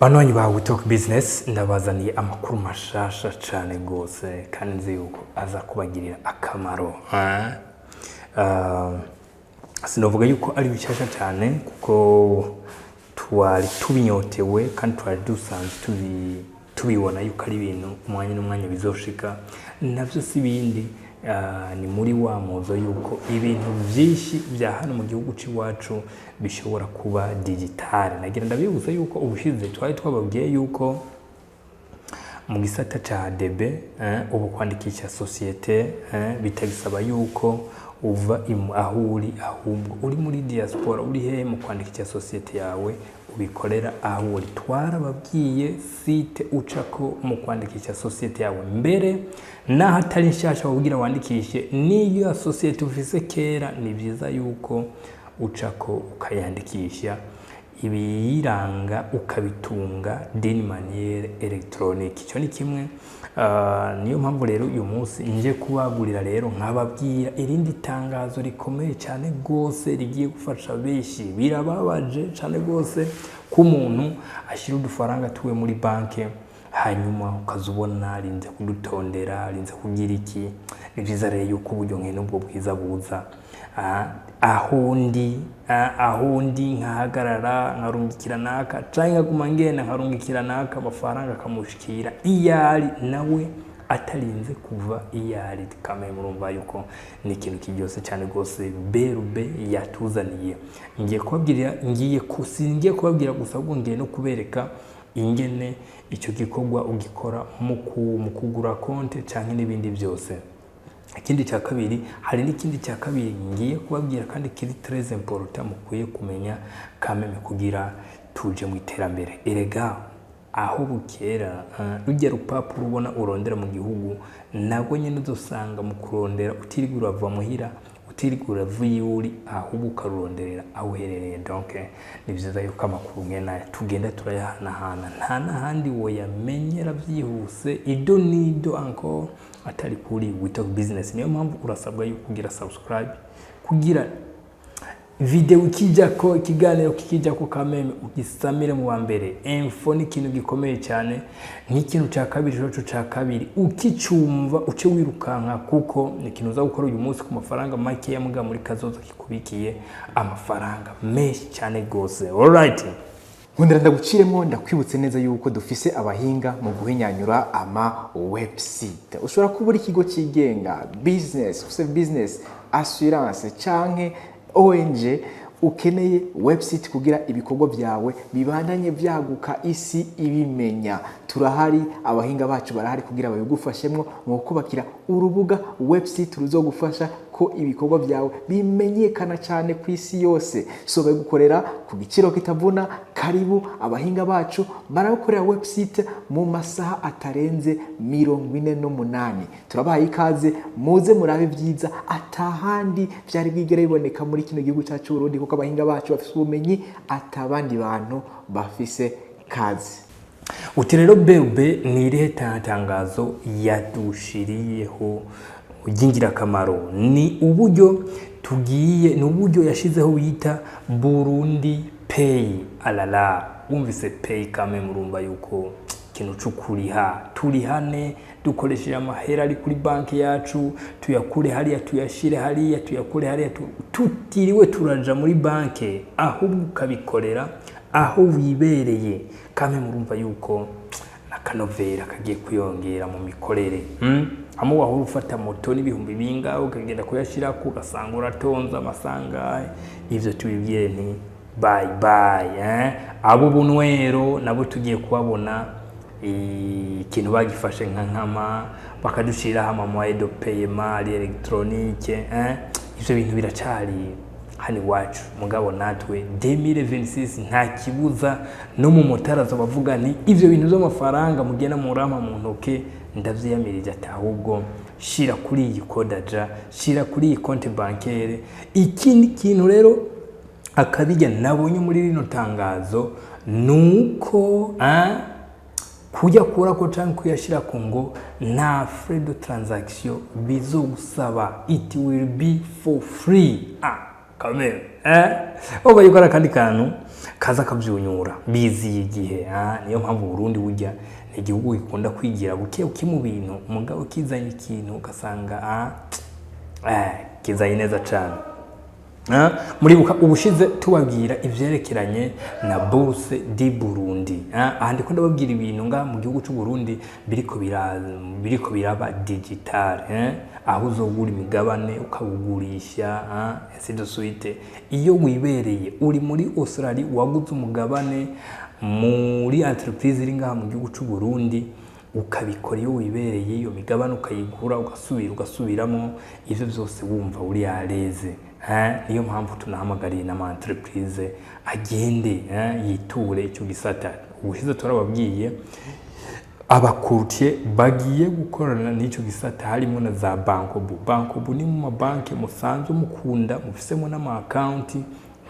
Banywanyi ba We Talk Business, ndabazaniye amakuru mashasha cane gose kandi nzi yuko aza kubagirira akamaro. Sinovuga yuko ari bishasha cyane kuko twari tubinyotewe kandi twari dusanzwe tubibona yuko ari ibintu umwanya n'umwanya bizoshika. Navyo si ibindi, ni muri wa muzo yuko ibintu byinshi bya hano mu gihugu c'iwacu bishobora kuba digitale. Nagira ndabibutsa yuko ubushize twari twababwiye yuko mu gisata ca ADB, ubu kwandikisha société, bitagisaba yuko uva aho uri, ahubwo uri muri diaspora, uri hehe, mu kwandikisha société yawe ubikorera aho uri. Twarababwiye site ucako mu kwandikisha société yawe, mbere naho atari nshasha wabwira wandikishe, n'iyo société ufise kera, ni byiza yuko ucako ukayandikisha, ibiyiranga ukabitunga d'une manière électronique. Icyo ni kimwe. Niyo mpamvu rero uyu munsi nje kubagurira rero nkababwira irindi tangazo rikomeye cyane rwose rigiye gufasha benshi. Birababaje cyane rwose ko umuntu ashyira udufaranga tuwe muri banki, hanyuma ukaza ubona arinze kudutondera, arinze kugira iki. Ni byiza rero yuko uburyo nk'ubwo bwiza buza. Aho ndi nkahagarara nkarungikira naka, canke nkaguma ngenda nkarungikira naka amafaranga, akamushikira iyo ari, nawe atarinze kuva iyo ari. Kame murumva yuko ni ikintu kiryose cyane rwose BRB yatuzaniye. Ngiye kubabwira, ngiye singiye kubabwira gusa, ahubwo ngiye no kubereka ingene icyo gikorwa ugikora mu kugura konte canke n'ibindi byose. Ikindi cya kabiri, hari n'ikindi cya kabiri ngiye kubabwira kandi kiri très important mukwiye kumenya kameme kugira tuje mu iterambere. Erega aho bukera, rujya rupapuro ubona urondera mu gihugu, nabwo nyine uzosanga mu kurondera utirirwa urava muhira, utirirwa urava iyo uri, ahubwo ukaruronderera aho uherereye. Donc ni byiza yuko amakuru mwene aya tugenda turayahanahana. Nta n'ahandi woyamenyera byihuse ido n'ido encore atari kuri We Talk Business. Niyo mpamvu urasabwa yuko kugira subscribe kugira video ikijako, ikiganiro kikijako, kameme ugisamire mu wa mbere. Info ni ikintu gikomeye cyane. Nk'ikintu cya kabiri coco cya kabiri, ukicumva uce wirukanka, kuko ni ikintu uza gukora uyu munsi ku mafaranga makeya, muga muri kazoza kikubikiye amafaranga menshi cyane rwose. Alright. Nkundira ndaguciremo, ndakwibutse neza yuko dufise abahinga mu guhinyanyura ama website. Ushobora kuba uri ikigo cyigenga, business, ufise business, assurance canke ONG, ukeneye website kugira ibikorwa byawe bibandanye byaguka, isi ibimenya. Turahari, abahinga bacu barahari kugira babigufashemwo mu kubakira urubuga website ruzogufasha ko ibikorwa byawe bimenyekana cyane ku isi yose. So babigukorera ku giciro kitavuna. Karibu, abahinga bacu baragukorera website mu masaha atarenze 48. Turabahaye ikaze, muze murabe ibyiza atahandi byari bwigere biboneka muri kino gihugu cyacu Burundi, kuko abahinga bacu bafise ubumenyi atabandi bantu bafise. Kazi. Uti rero BRB ni irihe tangazo yadushiriyeho ry'ingirakamaro? Ni uburyo tugiye, ni uburyo yashizeho bita Burundi Pay. Alala, wumvise pay, kame murumva yuko ikintu cyo kuriha, turihane dukoresheje amahera ari kuri banki yacu, tuyakure hariya tuyashire hariya, tuyakure hariya tutiriwe turaja muri banki, ahubwo ukabikorera aho wibereye. Kame murumva yuko akanovera kagiye kwiyongera mu mikorere. Hamwe wahora ufata moto n'ibihumbi bingahe ukagenda kuyashirako, ugasanga uratonze amasangahe, ivyo tubibwire nti bye bye, eh? Abo bunywero nabo tugiye kubabona ikintu bagifashe nka nkama, bakadushiriraho ama moyens de paiement ari électronique, eh? Ivyo bintu biracari hano iwacu, mugabo natwe 2026 nta kibuza no mu mutarazo bavuga nti ivyo bintu vy'amafaranga mugenda murampa mu ntoke ndavyiyamirije, ati ahubwo shira kuri iyi code aja, shira kuri iyi compte bancaire. Ikindi kintu rero akabijya nabonye muri rino tangazo nuko kuyakurako canke kuyashirako ngo nta frais de transaction bizogusaba, it will be for free. Kamere uba yuko ari akandi kantu kaza kavyunyura biziye igihe. Niyo mpamvu Burundi burya ni igihugu gikunda kwigira buke buke mu bintu, mugabo kizanye ikintu ugasanga kizanye neza cane. Muribuka ubushize tubabwira ivyerekeranye na Bourse du Burundi. Aha ndiko ndababwira ibintu nga mu gihugu c'u Burundi biriko biraba digital, aho uzogura imigabane ukawugurisha, ainsi de suite. Iyo wibereye uri muri Australia, waguze umugabane muri entreprise iri ngaha mu gihugu c'u Burundi, ukabikora iyo wibereye, iyo migabane ukayigura, ugasubira ugasubiramo, ivyo vyose wumva uri à l'aise. Niyo mpamvu tunahamagariye n'ama entreprise agende yiture icyo gisata. Ubushize turababwiye aba courtier bagiye gukorana n'icyo gisata, harimo na za Bancobu. Bancobu ni mu mabanki musanzwe mukunda, mufisemo n'ama account,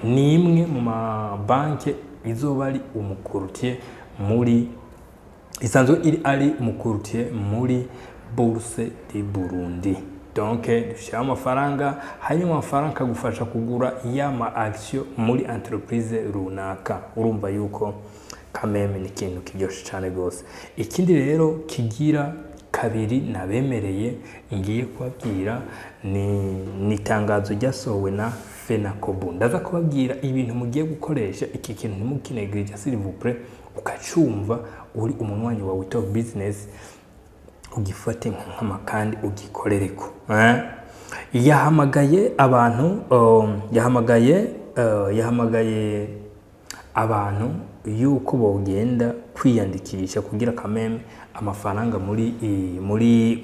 ni imwe mu mabanki izoba ari umu courtier muri, isanzwe iri ari umu courtier muri Bourse du Burundi. Donc dushyiraho amafaranga, hanyuma amafaranga akagufasha kugura y'ama action muri entreprise runaka. Urumva yuko kameme ni ikintu kiryoshye cyane rwose. Ikindi rero kigira kabiri nabemereye ngiye kubabwira ni itangazo ryasohowe na FENACOBU. Ndaza kubabwira ibintu mugiye gukoresha. Iki kintu ntimukinegirije, s'il vous plaît. Ukacumva uri umunywanyi wa We Talk Business, ugifate nkama kandi ugikorereko. Yahamagaye abantu, yahamagaye abantu yuko bogenda kwiyandikisha kugira kameme amafaranga muri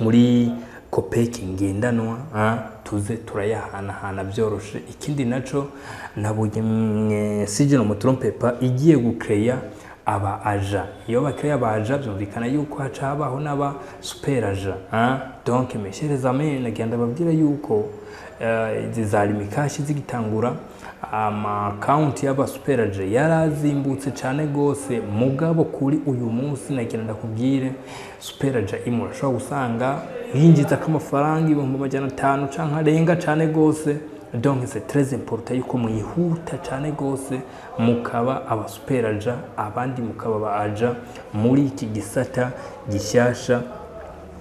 muri COPEC ngendanwa, tuze turayahanahana byoroshe. Ikindi naco nabonye mwe, si je ne me trompe pas, igiye gucreya aba agent. Iyo bakreya aba agent, byumvikana yuko haca habaho n'aba super agent. Donc mes chers amis, nagenda babwira yuko izi za Lumicash zigitangura, ama account y'aba super agent yarazimbutse cyane gose. Mugabo kuri uyu munsi nagira ndakubwire, super agent imwe urashobora gusanga yinjiza k'amafaranga 500,000 canke arenga cane gose. Donc c'est très important yuko mwihuta cyane gose mukaba aba super agent, abandi mukaba aba agent muri iki gisata gishyasha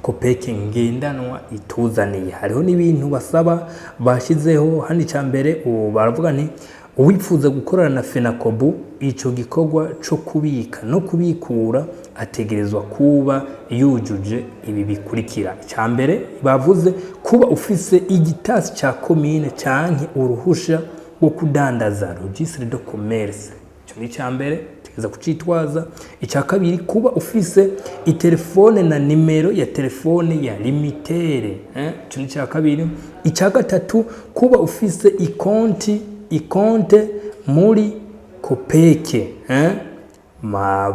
COPEC ngendanwa ituzaniye. Hariho n'ibintu basaba bashyizeho hano. Icya mbere ubu baravuga nti uwifuza gukorana na FENACOBU icyo gikorwa cyo kubika no kubikura ategerezwa kuba yujuje ibi bikurikira. Icya mbere bavuze kuba ufise igitasi cya komine canke uruhusha rwo kudandaza, registre de commerce. Icyo ni icya mbere utegereza kucitwaza. Icya kabiri, kuba ufise itelefone na nimero ya telefone ya Lumitel. Icyo ni icya kabiri. Icya gatatu, kuba ufise ikonte muri COPEC.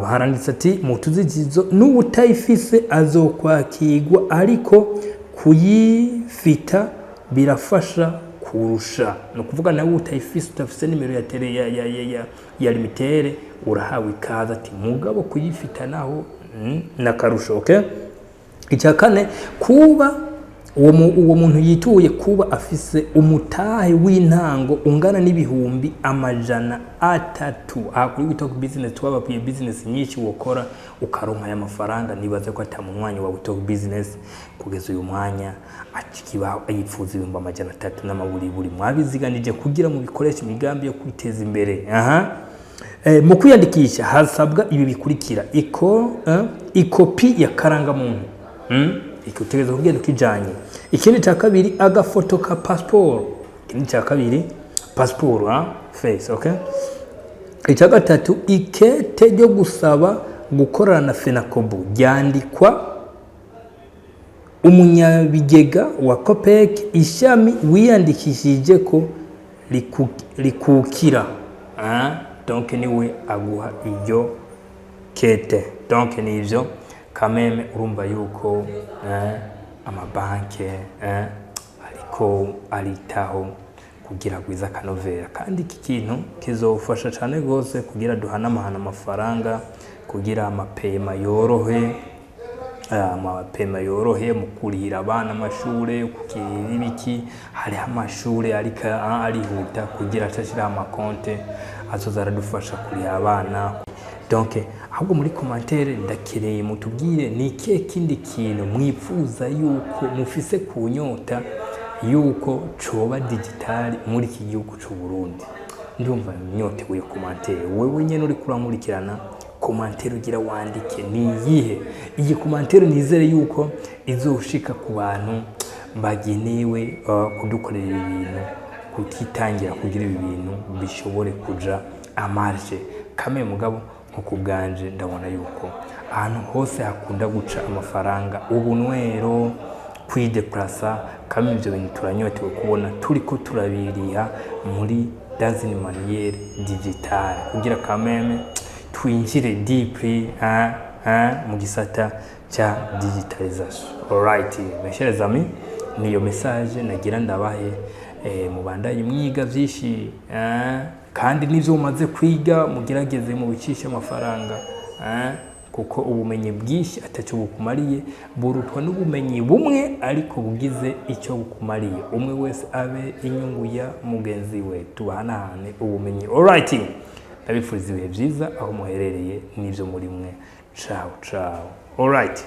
Haranditse ati mu tuzigizo n'utayifise azokwakirwa, ariko kuyifita birafasha kurusha. Ni ukuvuga nawe utayifise, udafise nimero ya tele ya Lumitel, urahawe ikaze, ati mugabo kuyifita naho n'akarusho, okay? Icya kane, kuba uwo muntu yituye kuba afise umutahe w'intango ungana n'300,000. Aha kuri We Talk Business twababwiye business nyinshi wokora ukaronka aya mafaranga. Nibaze ko ata munywanyi wa We Talk Business kugeza uyu mwanya akiba yipfuza 300,000 n'amaburiburi. Mwabiziganije kugira mu bikoreshe imigambi yo kwiteza imbere. Aha mu kwiyandikisha hasabwa ibi bikurikira: ikopi ya karangamuntu, Ikutegereza kugenda ukijanye. Ikindi cya kabiri, agafoto ka passport. Ikindi cya kabiri, passport face, okay. Icya gatatu, ikete ryo gusaba gukorana na FENACOBU ryandikwa umunyabigega wa COPEC ishami wiyandikishije ko rikukira. Donc niwe aguha iryo kete. Donc nivyo kameme. Urumva yuko amabanke ariko aritaho kugira gwiza akanovera, kandi iki kintu kizofasha cyane rwose kugira duhanamahana amafaranga, kugira amapema yorohe. Amapema yorohe mu kurihira abana amashure, kukirira ibiki. Hariho amashure ariko arihuta kugira acashiraho amakonte azoza aradufasha kuriha abana. Donc ahubwo muri commentaire ndakeneye mutubwire ni ikihe kindi kintu mwipfuza yuko mufise ku nyota yuko coba digital muri iki gihugu c'u Burundi. Ndumva nyotewe iyo commentaire. Wewe nyene uri kurankurikirana, commentaire ugira wandike ni iyihe? Iyi commentaire nizere yuko izoshika ku bantu bagenewe kudukorera ibi bintu, kutitangira kugira ibi bintu bishobore kuja amarge kame. Mugabo nko ku bwanje ndabona yuko ahantu hose hakunda guca amafaranga, ubunywero, kwideplasa kame, ibyo bintu turanyotewe kubona turiko turabiriha muri dans une manière digitale, kugira kameme twinjire deeply, hein, hein, mu gisata cya digitalisation. Alright, mes chers amis, niyo message nagira ndabahe. Mubandanye mwiga byinshi, kandi n'ivyo mumaze kwiga mugerageze mubicishe amafaranga, kuko ubumenyi bwinshi atacyo bukumariye burutwa n'ubumenyi bumwe ariko bugize icyo bukumariye. Umwe wese abe inyungu ya mugenzi we, tubahanahane ubumenyi. Alright, ndabifuriza ibihe byiza aho muherereye n'ibyo muri mwe. Ciao ciao. Alright.